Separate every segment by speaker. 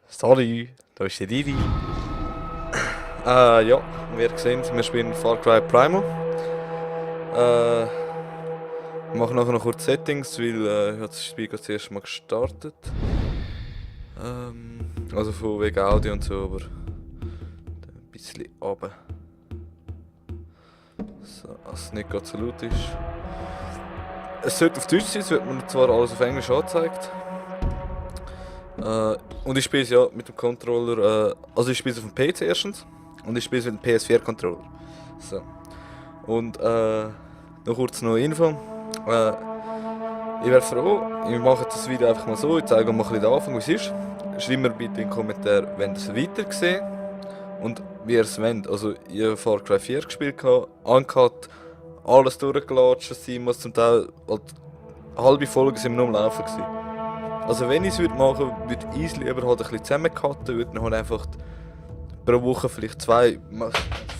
Speaker 1: Sorry, da ist der Didi. Ja, wie ihr seht, wir spielen Far Cry Primal. Ich mache nachher noch kurz Settings, weil ich habe das Spiel gerade das erste Mal gestartet. Also von wegen Audio und so, aber ein bisschen runter. So, dass es nicht gerade so laut ist. Es sollte auf Deutsch sein, es wird mir zwar alles auf Englisch angezeigt. Und ich spiele es ja mit dem Controller, also ich spiele es auf dem PC erstens und ich spiele es mit dem PS4-Controller. So. Und noch kurz noch Info. Ich wäre froh, ich mache das Video einfach mal so, ich zeige euch mal ein bisschen den Anfang, wie es ist. Schreibt mir bitte in den Kommentaren, wenn ihr es weiter seht und wie ihr es wollt. Also ich habe Far Cry 4 gespielt, uncut, alles durchgelatscht, sein muss zum Teil, halt, halbe Folgen sind nur am Laufen gewesen. Also wenn ich es machen würde, würde ich es lieber halt ein bisschen zusammencutten, würde dann halt einfach pro Woche vielleicht zwei,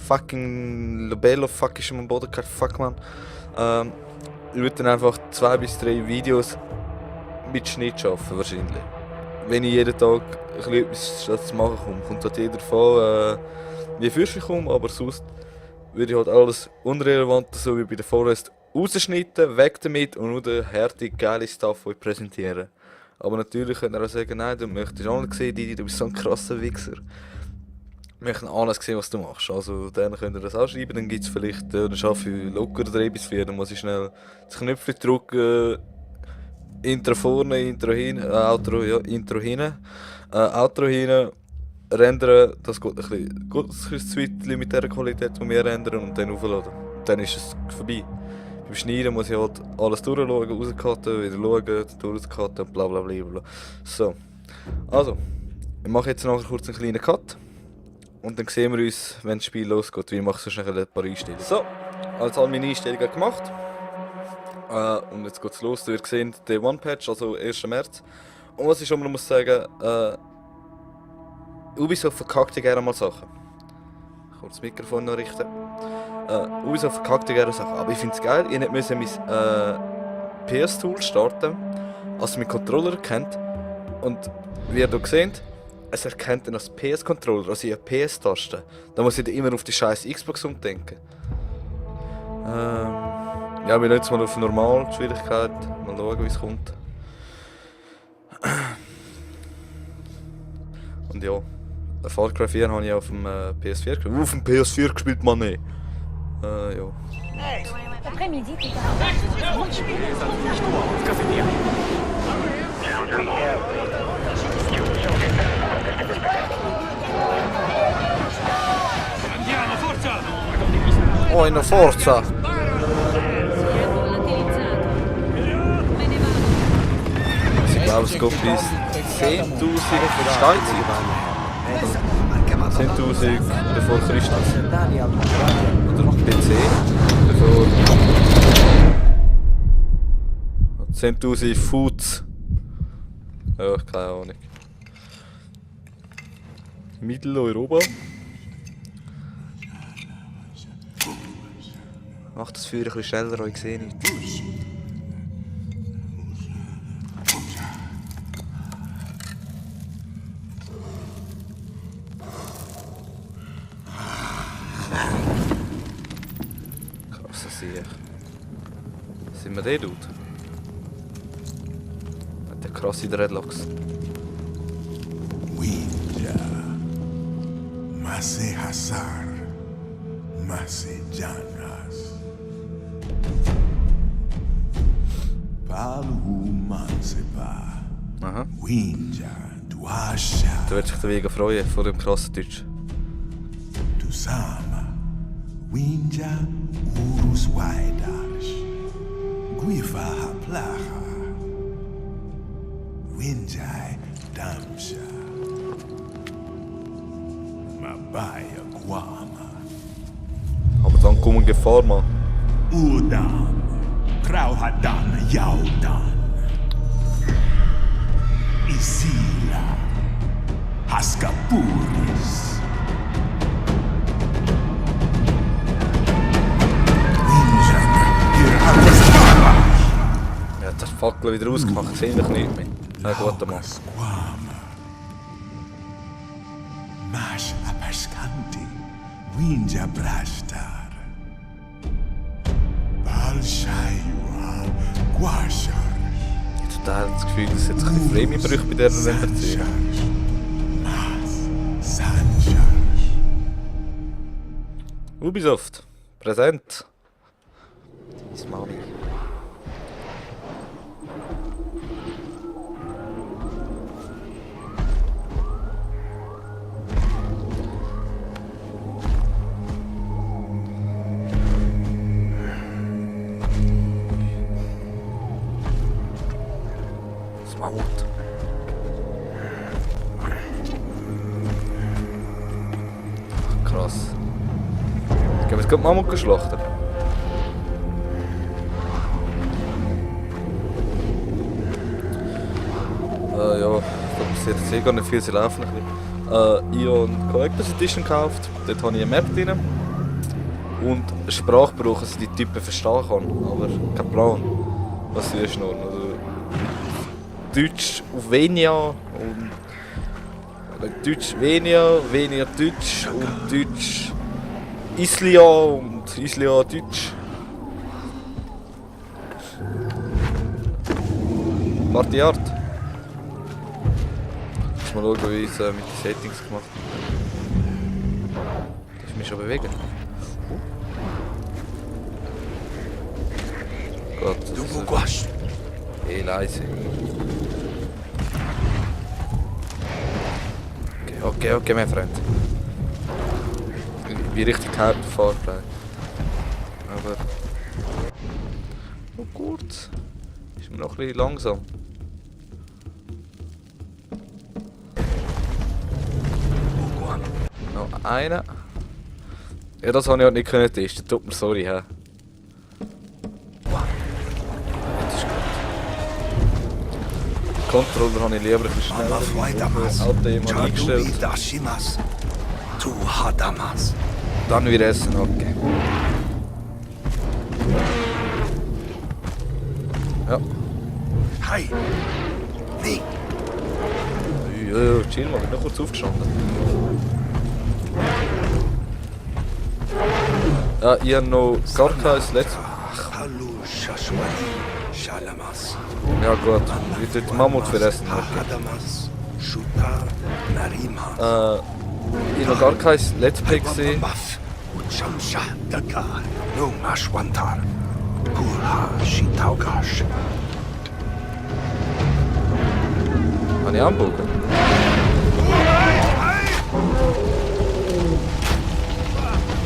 Speaker 1: fucking Labello, fuck ist am Boden gehabt, fuck man. Ich würde dann einfach 2 bis 3 Videos mit Schnitt schaffen wahrscheinlich. Wenn ich jeden Tag ein bisschen etwas zu machen komme, kommt halt jeder davon, wie für ich komme, aber sonst würde ich halt alles unrelevant, so wie bei der Forest, rausschneiden, weg damit und nur den härtigen, geile Stuff präsentieren. Aber natürlich könnt ihr auch sagen, nein, du möchtest auch nicht sehen, Didi, du bist so ein krasser Wichser. Wir möchten alles sehen, was du machst. Also dann könnt ihr das auch schreiben, dann gibt es vielleicht, dann schaffe ich locker 3 bis 4, dann muss ich schnell das Knöpfchen drücken, Intro vorne, Intro hin, Outro, ja, Intro hin, Outro hin, rendern, das geht ein bisschen zu weit mit der Qualität, die wir rendern und dann aufladen. Dann ist es vorbei. Beim Schneiden muss ich halt alles durchschauen, rauscutten, wieder schauen, durchcutten und bla bla bla bla. So. Also, ich mache jetzt nachher kurz einen kleinen Cut. Und dann sehen wir uns, wenn das Spiel losgeht. Ich mache so schnell ein paar Einstellungen. So, also alle meine Einstellungen gemacht. Und jetzt geht es los. Ihr seht den One-Patch, also 1. März. Und was ich schon mal muss sagen, Ubisoft verkackt ja gerne mal Sachen. Ich kann das Mikrofon noch richten. Ubisoft verkackt ja gerne Sachen, aber ich finde es geil, ich musste mein PS-Tool starten, als es meinen Controller erkennt. Und wie ihr hier seht, es erkennt ihn als PS-Controller, also eine PS-Taste. Da muss ich dann immer auf die scheiß Xbox umdenken. Ja, wir lassen jetzt mal auf Normalschwierigkeit, mal schauen, wie es kommt. Und ja, Far Cry 4 habe ich auf dem PS4 gespielt. Auf dem PS4 gespielt, man nicht. Ja.
Speaker 2: Après-midi, t'es
Speaker 1: Oh, in der Forza! Ich glaube, es geht bis 10.000 Steinzeit. 10.000 bevor Christus. Oder PC. Bevor 10.000 Foods. Ja, keine Ahnung. Mitteleuropa. Mach das Feuer ein bisschen schneller, ich sehe nicht. Krasser Sieg. Sind wir der Dude? Mit der krasse Dreadlocks.
Speaker 3: Winja, Mase Hasar, Mase Janas. Palu Mansepa,
Speaker 1: Aha.
Speaker 3: Winja, Duasha,
Speaker 1: Da wird sich der Weg freuen vor dem krassen Deutsch.
Speaker 3: Tusama, Winja, Urus Waidash, Guifa Haplaha, Winjai Damsha, Mabaya Guama,
Speaker 1: Aber dann kommen Gefahr, Mann.
Speaker 3: Udam, Krauhadan Yaudan, Isila, Haskapuris, Winjan, Irhatasmara,
Speaker 1: Er hat das Fackel wieder ausgemacht, sehe ich nicht mehr. Na gut, Mann.
Speaker 3: Squama, Mash Apaskanti, Winja Brashtar, Balshaiwa, Guashar,
Speaker 1: Ich habe total das Gefühl, dass jetzt ein bisschen Frame-Einbrüche bei dieser Renderung.
Speaker 3: Mas, Sanjar.
Speaker 1: Ubisoft, präsent. Das Mami. Das Mammut. Krass. Ich habe jetzt gerade Mammut geschlachtet. Ja, da passiert jetzt gar nicht viel, sie laufen ein bisschen. Ich habe eine Collectors Edition gekauft, dort habe ich eine Map drin. Und Sprachgebrauch, dass ich die Typen verstehen kann, aber kein Plan, was sie ist noch. Also, Deutsch auf Venia und Deutsch Venia, Venia Deutsch und Deutsch Islia und Islia Deutsch. Party Art. Muss mal schauen, wie ich es mit den Settings gemacht habe. Darf ich mich schon bewegen? Gott, das ist leise. Okay, mein Freund. Ich bin richtig hyped auf Far Cry. Aber... Oh gut. Ist mir noch ein bisschen langsam. Noch einer. Ja, das habe ich halt nicht können testen. Tut mir sorry, hä. Controller habe ich lieber ein bisschen schneller. Alte jemand eingestellt. Dann wieder essen, okay. Ja.
Speaker 3: Hi. Nee.
Speaker 1: Ja, chill mal, ich bin noch kurz aufgestanden. Ja, ich habe noch gar kein letztes. Ja gut, ich tue den Mammut fressen. Okay. Ich habe noch gar kein Let's Play gesehen. Kann ich anbogen?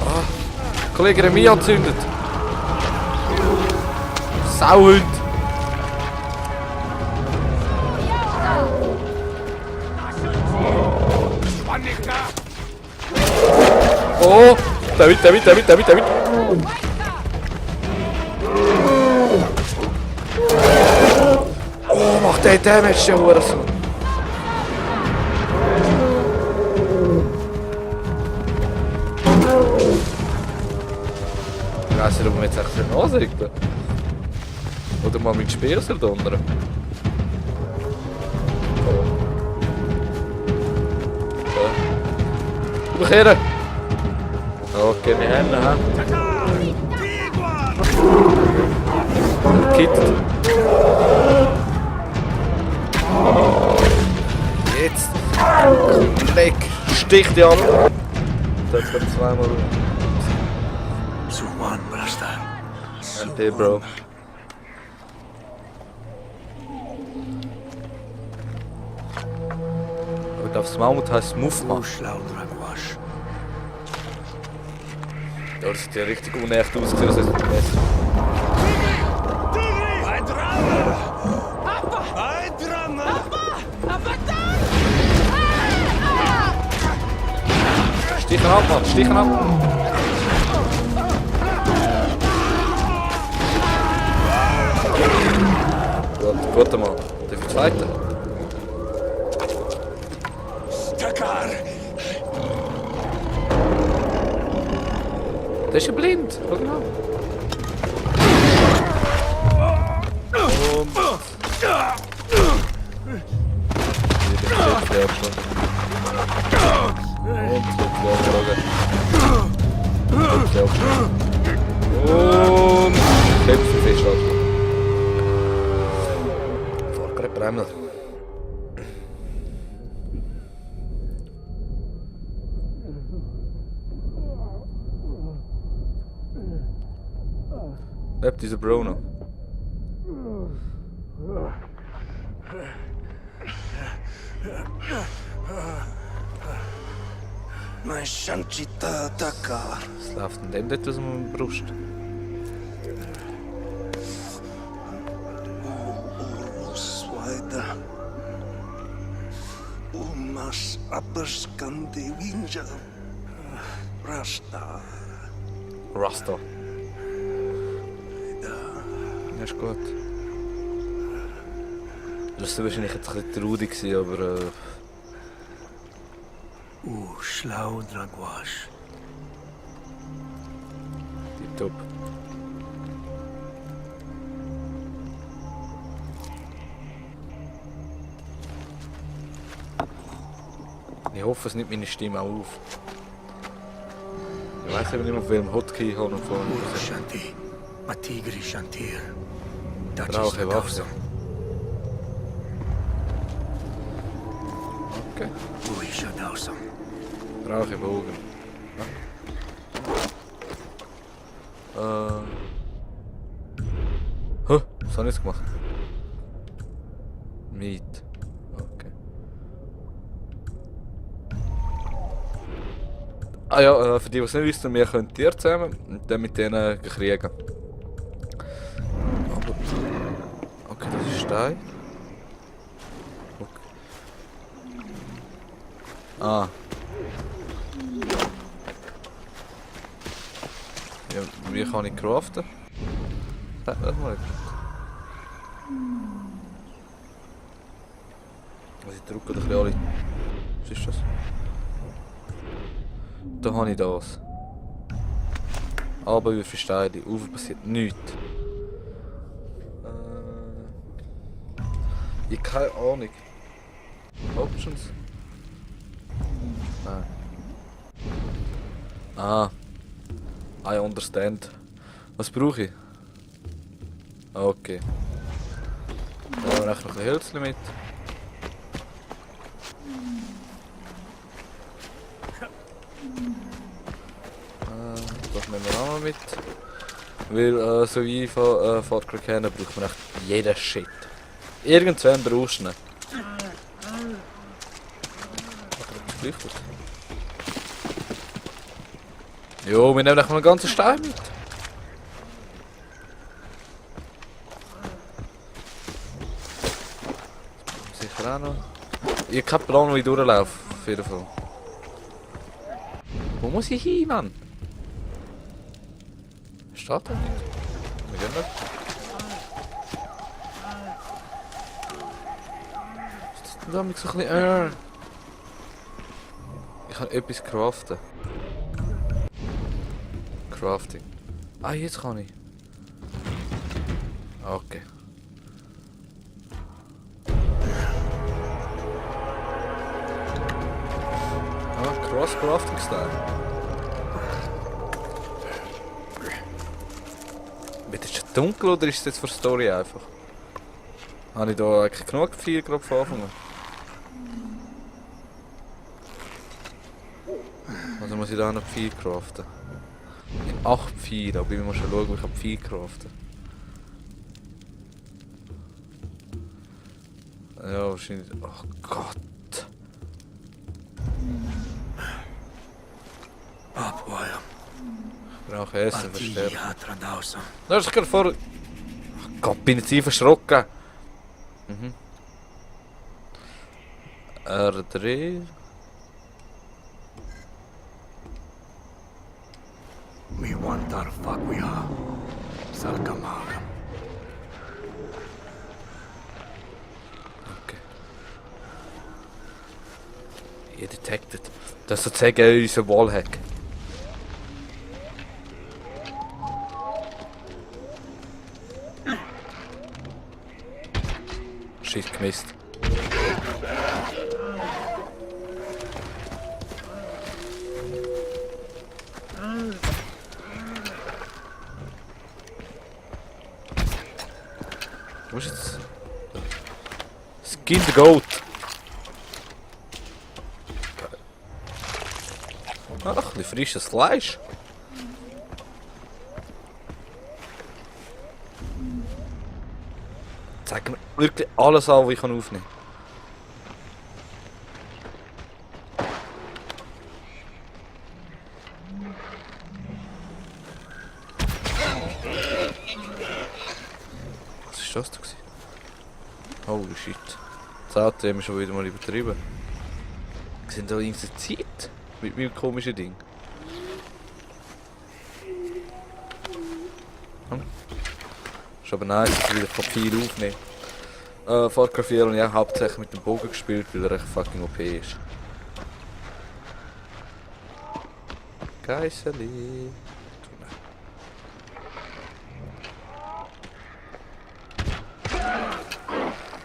Speaker 1: Ah, Kollege Remi anzündet. Sauhund. Oh, David. Oh, macht der Damage, der Hurensohn. Ich weiss nicht, ob man jetzt echt ansiegen. Oder mal mit Speer soll donnern. Umkehren! Okay, wir haben ihn. Gekittet. Jetzt! Weg! Stich dich ab! Das hat zweimal.
Speaker 3: Suman Brashtar.
Speaker 1: LP, Bro. Aber das Mammut heißt Muffma. Ja, das sieht ja richtig unecht aus, als es besser. Stichen ab, Mann, stichen ab! Gut, Mann. Darf ich zweiten?
Speaker 3: Takar.
Speaker 1: Der ist ja blind, schau mal. Und... Ich bin sehr schon. Semmel. Lebt dieser Bruno?
Speaker 3: Mein Shanchita Takar.
Speaker 1: Was läuft denn dem dort aus der Brust?
Speaker 3: Uruswaida. Umas Aperskandi Winja. Rasta.
Speaker 1: Rasta. Ja, ist gut. Das war wahrscheinlich jetzt ein bisschen traurig gewesen, aber
Speaker 3: Schlau Dragwash.
Speaker 1: tipptopp. Ich hoffe, es nimmt meine Stimme auch auf. Ich weiß eben nicht mehr, auf welchem Hotkey ich habe und von.
Speaker 3: Shanti. Matigri Shantir.
Speaker 1: Brauche Waffe. Okay.
Speaker 3: Uisha Dausam.
Speaker 1: Brauche Bogen. Was habe ich jetzt gemacht? Meat. Okay. Ah ja, für die, die es nicht wissen, wir können Tiere zusammen und dann mit denen kriegen. Aber... Okay, das ist Stein. Okay. Ah. Ja, wie kann ich craften? Das mal. Also ich drücke doch alle. Was ist das? Da habe ich das. Aber wie viele Steine? Auf passiert nichts. Ich habe keine Ahnung. Options? Nein. Ah. I understand. Was brauche ich? Okay. Da haben wir echt noch ein Hölzchen mit. Das nehmen wir auch noch mit. Weil, so wie ich von Far Cry kenne, braucht man echt jeden Shit. Irgendwann brauchst du ihn. Jo, wir nehmen echt mal einen ganzen Stein mit. Sicher auch noch. Ich habe keinen Plan, wo ich durchlaufe. Auf jeden Fall. Wo muss ich hin, Mann? Steht da nicht? Wir gehen nicht. Da mich so ein bisschen... Ich kann etwas craften. Crafting. Ah, jetzt kann ich. Okay. Ah, Cross-Crafting-Style. Wird es schon dunkel oder ist es jetzt für Story einfach? Habe ich da eigentlich genug Pfeile gerade von Anfang an? Also muss ich da noch Pfeile craften? 8 Pfeile, aber ich muss schon schauen, wie ich Pfeile craften. Ja, wahrscheinlich... Oh Gott!
Speaker 3: Abweier.
Speaker 1: Ich brauche Essen, verstärken.
Speaker 3: Yatra Dausam.
Speaker 1: Da ist gerade vor... Oh Gott, bin ich verschrocken! Mhm. R3...
Speaker 3: Mi wantar fakwiha. Salkamagam.
Speaker 1: Okay. Ihr detected. Das ist sozusagen unser Wallhack. Shit, gemisst. Wo ist jetzt... Skin the Goat. Ach, ein bisschen frisches Fleisch. Zeig mir wirklich alles an, was ich aufnehmen kann. Was war das da? Holy shit. Das ATM haben wir schon wieder mal übertrieben. Sind da irgendeine Zeit? Mit meinem komischen Ding. Ist aber nice, dass ich wieder viel aufnehmen kann. Far Cry 4 habe ich auch hauptsächlich mit dem Bogen gespielt, weil er echt fucking OP ist. Geisseli.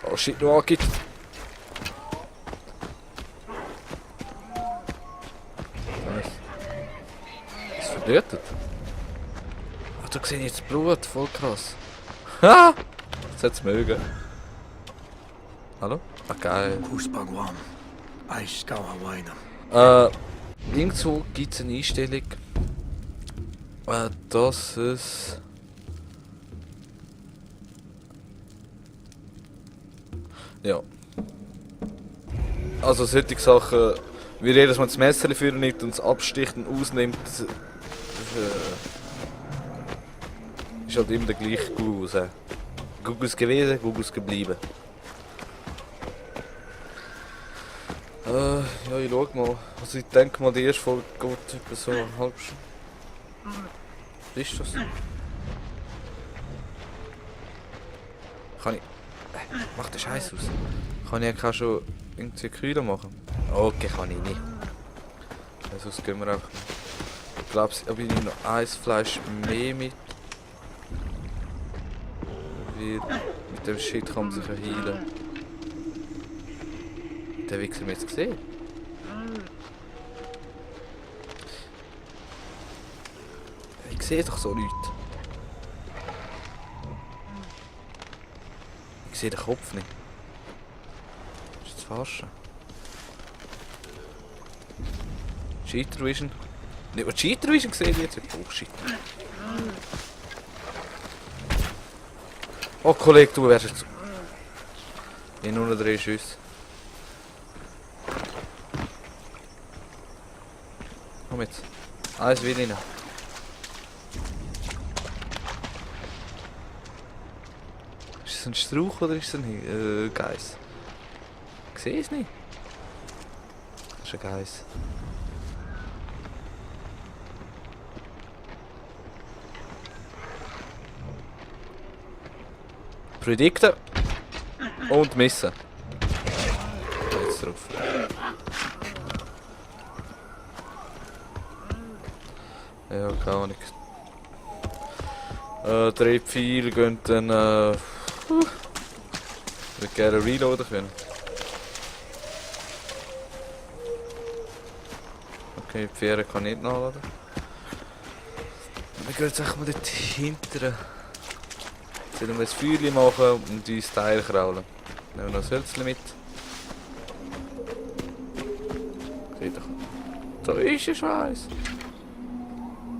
Speaker 1: Oh shit, du angeht. Ist verlötet. Ah, da sehe ich jetzt Blut, voll krass. Ha! Das hätte es mögen. Hallo? Ah, geil.
Speaker 3: Kuspaguam. Aiskawawainam.
Speaker 1: Irgendwo gibt es eine Einstellung, dass es... Ja. Also solche Sachen, wie jedes Mal das Messer führen nimmt und es absticht und ausnimmt, ist halt immer der gleiche Google. Google ist gewesen, Google ist geblieben. Ja, ich schau mal. Also ich denke mal, die erste Folge geht etwa so eine halbe Stunde. Ist das? Kann ich... Mach den Scheiß aus. Kann ich auch schon irgendwie Kühle machen? Okay, kann ich nicht. Ja, sonst gehen wir einfach. Ich glaube, ich nehme noch ein Fleisch mehr mit. Weil mit dem Shit kann man sich ja heilen. Den Wichser haben wir jetzt gesehen. Ich sehe doch so nichts. Ich sehe den Kopf nicht. Das ist das Falsche. Cheater Vision. Nicht mal Cheater Vision gesehen jetzt. Bullshit. Oh Kollege, du wärst jetzt... Ich habe nur noch 3 Schüsse. Komm jetzt. Eins will rein. Ist es ein Strauch oder ist es ein Geiss? Ich sehe es nicht. Das ist ein Geiss. Predikten. Und missen. Jetzt drauf. Ja, keine Ahnung. 3 Pfeile gehen dann... Ich würde gerne reloaden können. Okay, die Pferde kann ich nicht nachladen. Wir gehen jetzt echt mal dort hinten. Sollen wir ein Feuerchen machen und uns Teil kraulen. Nehmen wir noch ein Hölzchen mit. Seht doch. Da ist ein Scheiß.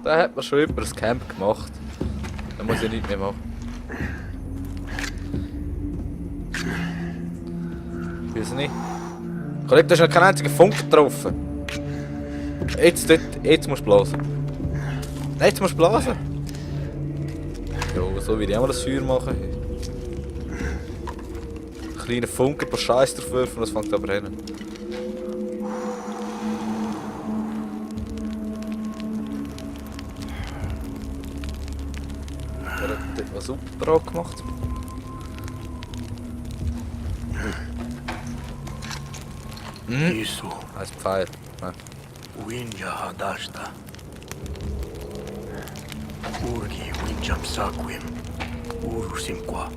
Speaker 1: Da hat man schon über das Camp gemacht. Da muss ich nichts mehr machen. Ich weiß nicht. Kollege, du hast noch keinen einzigen Funken getroffen. Jetzt musst du blasen. Jetzt musst du blasen. Ja, so würde ich auch mal das Feuer machen. Ein kleiner Funken, ein paar Scheiß drauf werfen und das fängt an zu brennen. Der hat dort was super gemacht.
Speaker 3: Isu.
Speaker 1: Ein Pfeil. Ja.
Speaker 3: Winja hadashta. Urgi winjam saquim. Urusimqua.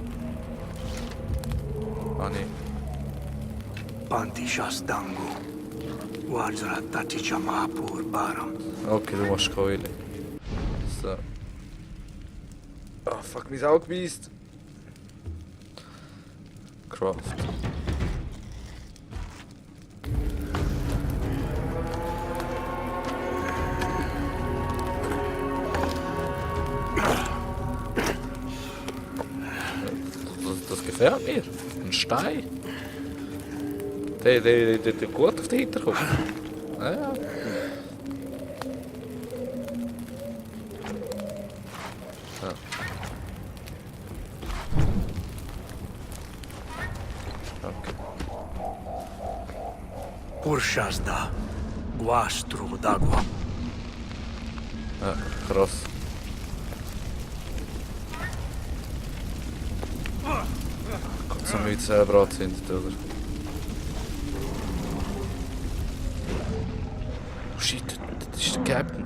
Speaker 1: Ah nee.
Speaker 3: Pantishas dangu. Wajra tachichamapur baram.
Speaker 1: Okay, du machst Keule. So. Ah, fuck, mein Auge beißt. Craft. Das gefällt mir. Ein Stein. Der gut auf den Hinterkopf. Ja, ja. Ja. Okay.
Speaker 3: Urshazda. Guastru d'agua.
Speaker 1: Ja, krass. Gott, so müde selber anzündet, oder? Oh shit, das ist der Captain.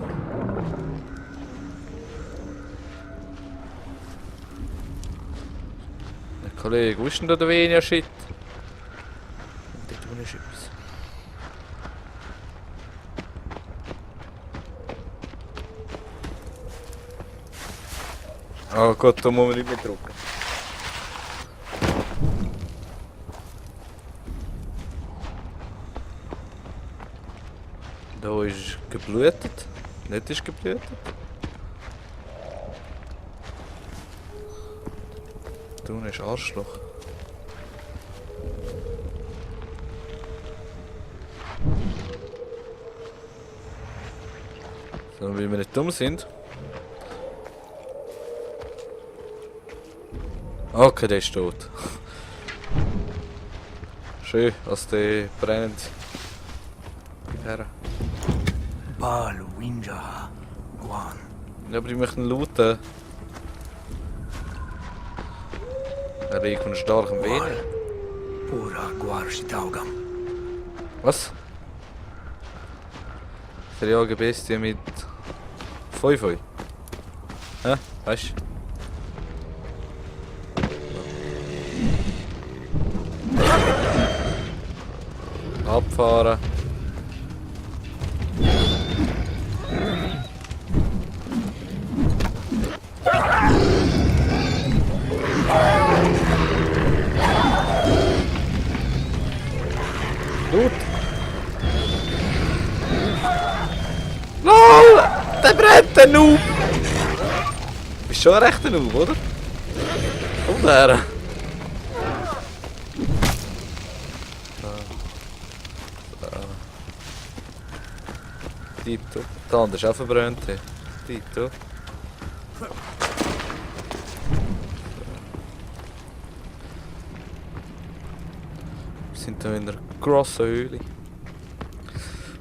Speaker 1: Der Kollege, wo ist denn da der weniger Shit? Dort unten ist etwas. Oh Gott, da muss man nicht mehr drücken. Da ist geblutet. Nicht ist geblutet. Da unten ist Arschloch. So, weil wir nicht dumm sind. Okay, der ist tot. Schön, dass der brennt. Gib her.
Speaker 3: Bal Winjaha. Guan.
Speaker 1: Ja, aber ich möchte ihn looten. Er regt einen starken Venen.
Speaker 3: Wal. Pura Guarshitaugam.
Speaker 1: Was? Verjage Bestie mit 5. Hä? Weißt du? Abfahren. Gut. LOL! Der brennt, der Noob! Bist schon ein rechter Noob, oder? Komm her! Tito. Der andere ist auch verbrannt. Tito. Wir sind hier in einer grossen Höhle.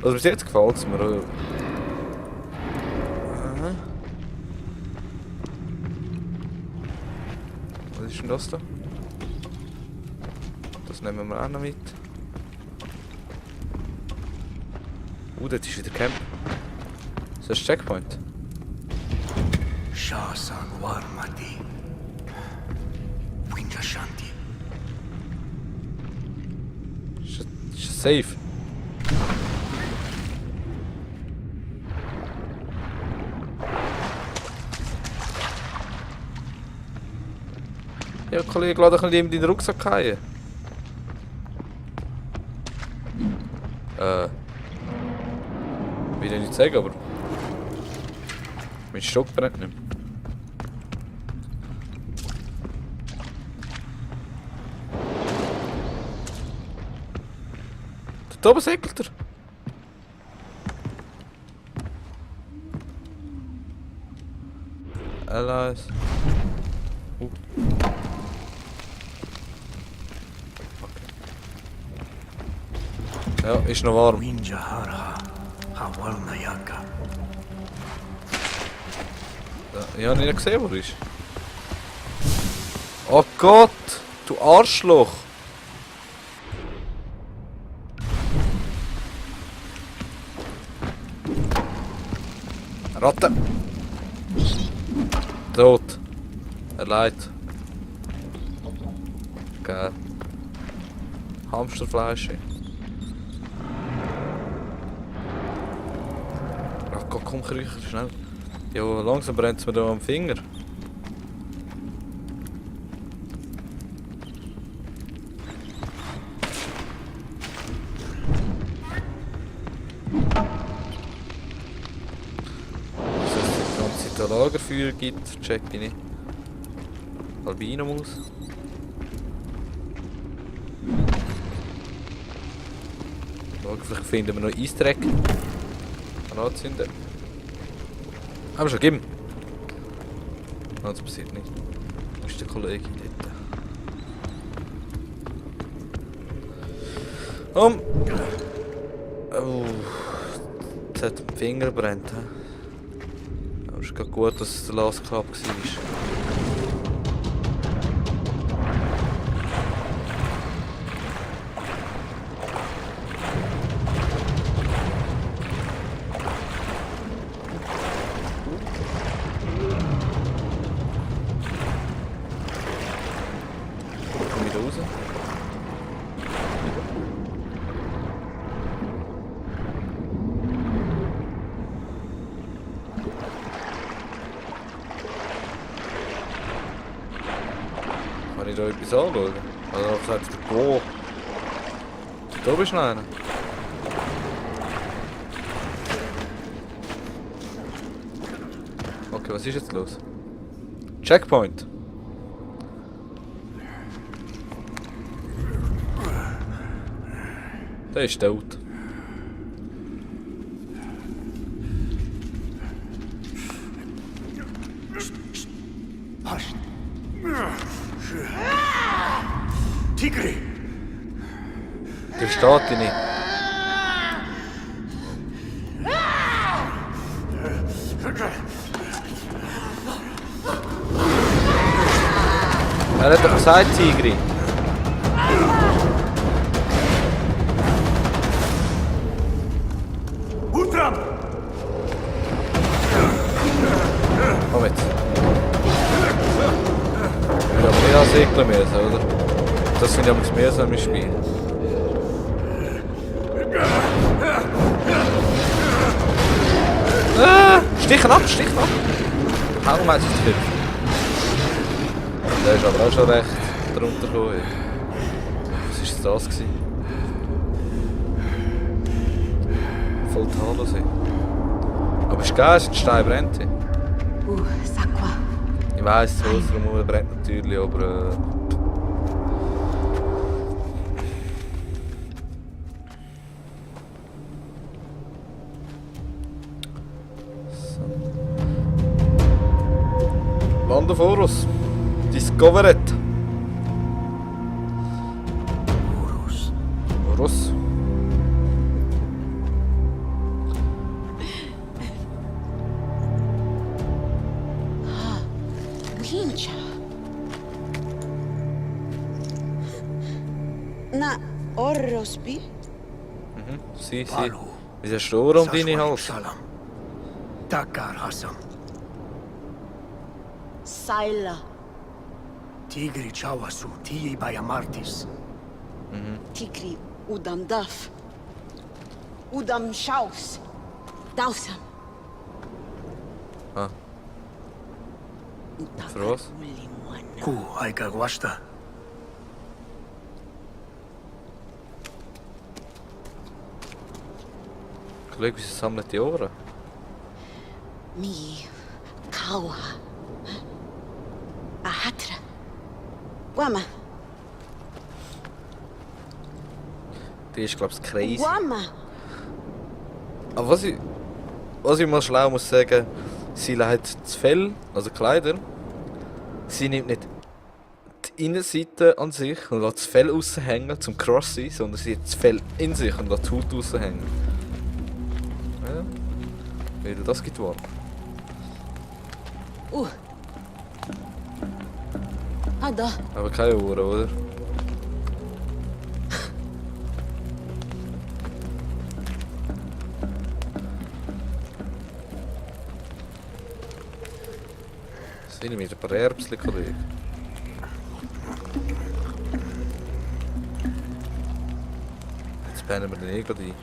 Speaker 1: Also bis jetzt gefällt es mir auch. Aha. Was ist denn das da? Das nehmen wir auch noch mit. Dort ist wieder Camp. Ist das Checkpoint?
Speaker 3: Shasa Guarmati. Winjashanti.
Speaker 1: Ist safe? Ja, Kollege, lass doch nicht in deinen Rucksack fallen. Will ich nicht sagen, aber mein Stock brennt nicht mehr. Da oben segelt er. Allies. Okay. Ja, ist noch warm.
Speaker 3: Winjahara. Hawalnayaka.
Speaker 1: Ich habe nicht gesehen, wo er ist. Oh Gott, du Arschloch! Ratte! Tot. Er leidet. Geil. Hamsterfleisch. Ach Gott, komm, kriecher, schnell. Ja, langsam brennt es mir da am Finger. Dass es die ganze Zeit ein Lagerfeuer gibt, check ich nicht. Albino-Maus. Vielleicht finden wir noch Easter Egg. Kann anzünden. Aber schon, gib ihm. Oh, das passiert nicht. Wo ist der Kollege dort? Oh. Jetzt hat der Finger brennt. Aber es ist gerade gut, dass es der Last Club war. Komm wieder raus. Kann ich da etwas anschauen? Also ich gesagt, wo? Da bist du noch einer. Okay, was ist jetzt los? Checkpoint! Der ist tot.
Speaker 3: Psst. Tigri!
Speaker 1: Der steht dich nicht. Er hat doch gesagt, Tigri.
Speaker 3: Utram!
Speaker 1: Komm jetzt. Ja, mehr als Segler müssen, oder? Das sind ja mehr so im Spiel. Stichen ab, stichen ab! Hau mal sich zu. Der ist aber auch schon recht drunter gekommen. Was war das? Voll Talosee. Aber ist geil, es ist ein Stein brennt.
Speaker 2: Ça quoi?
Speaker 1: Ich weiss, das Haus drumherum brennt natürlich, aber... Lande vor uns. Discovered.
Speaker 3: Urus.
Speaker 1: Urus.
Speaker 2: Wincha. Na, Orrosby?
Speaker 1: Sie.
Speaker 3: Palu.
Speaker 1: Wie ist Stur um deine Hals?
Speaker 3: Salam. Takar Hassam.
Speaker 2: Saila.
Speaker 3: Tigri Chawasu. Tii Bayamartis.
Speaker 2: Tigri Udam Daf. Udam Shaus. Dausam.
Speaker 1: Ah, für was?
Speaker 3: Ku Aika Gwashta.
Speaker 1: Kollege, wieso sammeln die Ohren?
Speaker 2: Mi. Kawa. Ahatra. Guama.
Speaker 1: Die ist, glaube ich, crazy.
Speaker 2: Guama.
Speaker 1: Aber was ich mal schlau muss sagen, sie leitet das Fell, also Kleider, sie nimmt nicht die Innenseite an sich und lässt das Fell raushängen zum Crossy, sondern sie hat das Fell in sich und lässt die Haut raushängen. Ja, wieder das gibt Wort.
Speaker 2: Ada.
Speaker 1: Aber keine Uhr, oder? Sind wir ein paar Erbsen, Kollege? Jetzt pennen wir den eh gerade ein.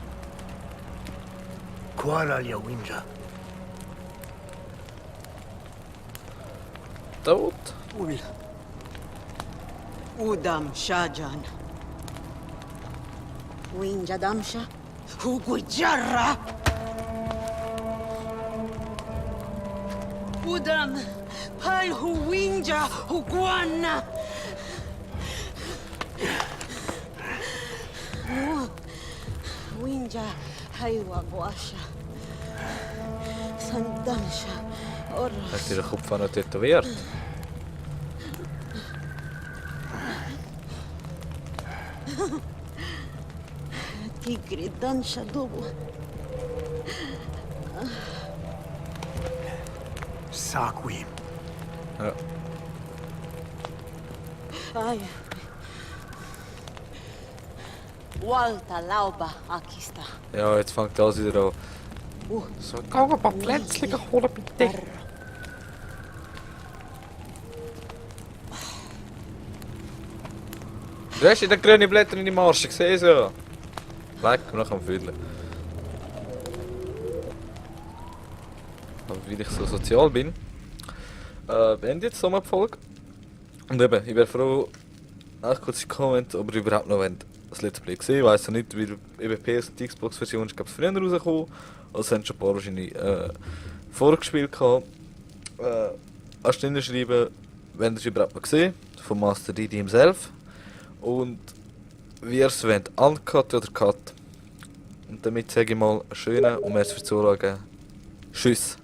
Speaker 3: Kuala Yawinja.
Speaker 1: Tot?
Speaker 4: Ul. Udam Shajan.
Speaker 2: Winja Damsha.
Speaker 4: Hugujarra. Udam. Pal Huwinja Huguana.
Speaker 2: Winja. Kaiwa Guasha. Sandansha. Or.
Speaker 1: Hat ihr Kopf auch noch tätowiert?
Speaker 2: Tigri Dansha Dubu.
Speaker 3: Saqui.
Speaker 1: Ja.
Speaker 2: Ay. Walta Lauba Akista.
Speaker 1: Ja, jetzt fängt das wieder an.
Speaker 5: So, geh ein paar Plätzchen holen, bitte.
Speaker 1: Du hast ja den grünen Blätter in die Marsch, ich sehe es ja. Leck, noch am Füdlen. Aber weil ich so sozial bin, beende jetzt so eine Folge. Und eben, ich wäre froh, auch kurz in die Kommentare, ob ihr überhaupt noch das Let's Play gesehen. Ich weiss ja nicht, weil eben PS und die Xbox-Version ist glaube ich früher rausgekommen. Also haben schon ein paar wahrscheinlich vorgespielt gehabt. Kannst du schreiben, wenn ihr es überhaupt noch gesehen, vom Master DD himself. Und wie ihr es wollt, uncut oder cut. Und damit sage ich mal, schönen und merci fürs Zuschauen. Tschüss.